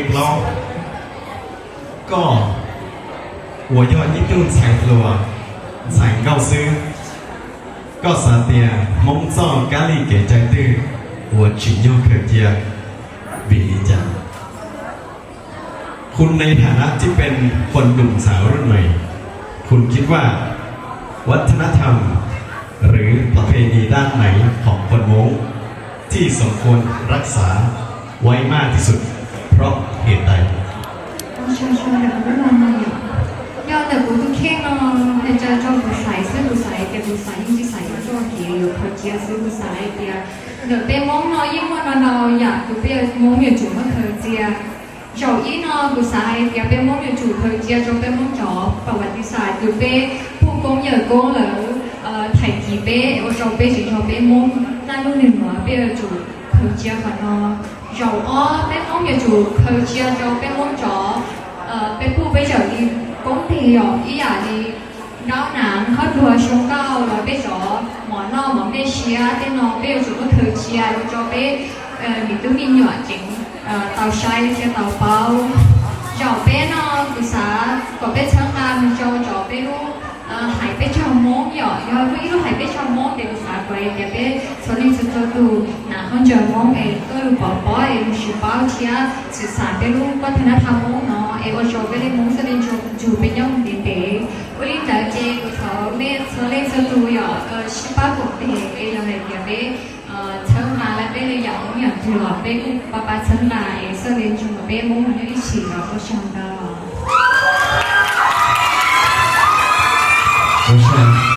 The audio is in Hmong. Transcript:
Plaub, koj uas yog ib tug ntxhais hluas, ntxhais nkauj xwb, koj xav tias Hmoob txoj kab li kev cai twg uas tsim nyog khaws cia? Vim li cas?คุณในฐานะที่เป็นคนหนุ่มสาวรุ่นใหม่ คุณคิดว่าวัฒนธรรมหรือประเพณีด้านไหนของคนม้งที่สมควรรักษาไว้มากที่สุด เพราะเหตุใด? Yog ntawm kuv tus kheej no, nws tsa tso kuv xaiv xwb, kuv xaiv tias kuv xaiv yeej tsis xaiv ib txoj kev yuav khaws cia xwb, kuv xaiv hais tias ntawm peb Hmoob no yeej muaj no ntau yam tus peb Hmoob yuav tsum muab khaws cia. Zaum ib no kuv xav hais tias peb Hmoob yuav tsum khaws cia rau peb Hmoob cov pam vas tis xas tus peb puj koob yawm koob lawv thaiv kis peb ua rau peb tsis yog peb Hmoob, naj nub nws nuav peb yuav tsum khaws cia qhov no. Zaum ob peb Hmoob yuav tsum khaws cia rau peb Hmoob cov peb puj peb yawm li koob teg yom, ib yam li nraub nav, qhob duag, xyoo nkauj los peb cov mov noj mov mej siab tej no peb yuav tsum muab khaws cia ua rau peb me tub me nyuam ceev tau saib thiab tau paub. Zaum peb no kuv xav kom peb txhawb nqa mus rau cov peb lub hais peb caug Hmoob yom, yog lub ib lub hais peb caug Hmoob ces kuv xav kom hais tias peb txhua leej txhua tus hnav khaub ncaws Hmoob es tuaj lug pov pob es lug sib paub thiab txhim xam peb lub pab thaj nab thaj Hmoob no es ua rau peb li Hmoob xwb li ntsug peb nyob ntev ntev. Ua li ntawd ces kuv thov nej txhua leej txhua tus yom sib pab koom tes es yog hais tias peb txhawb nqa lawm peb li yam Hmoob yam twg los peb kuj pab pab txhawb nqa es xwb li ntsug peb Hmoob mus nyob ib txhis los ua tsaug ntau. Ua tsaug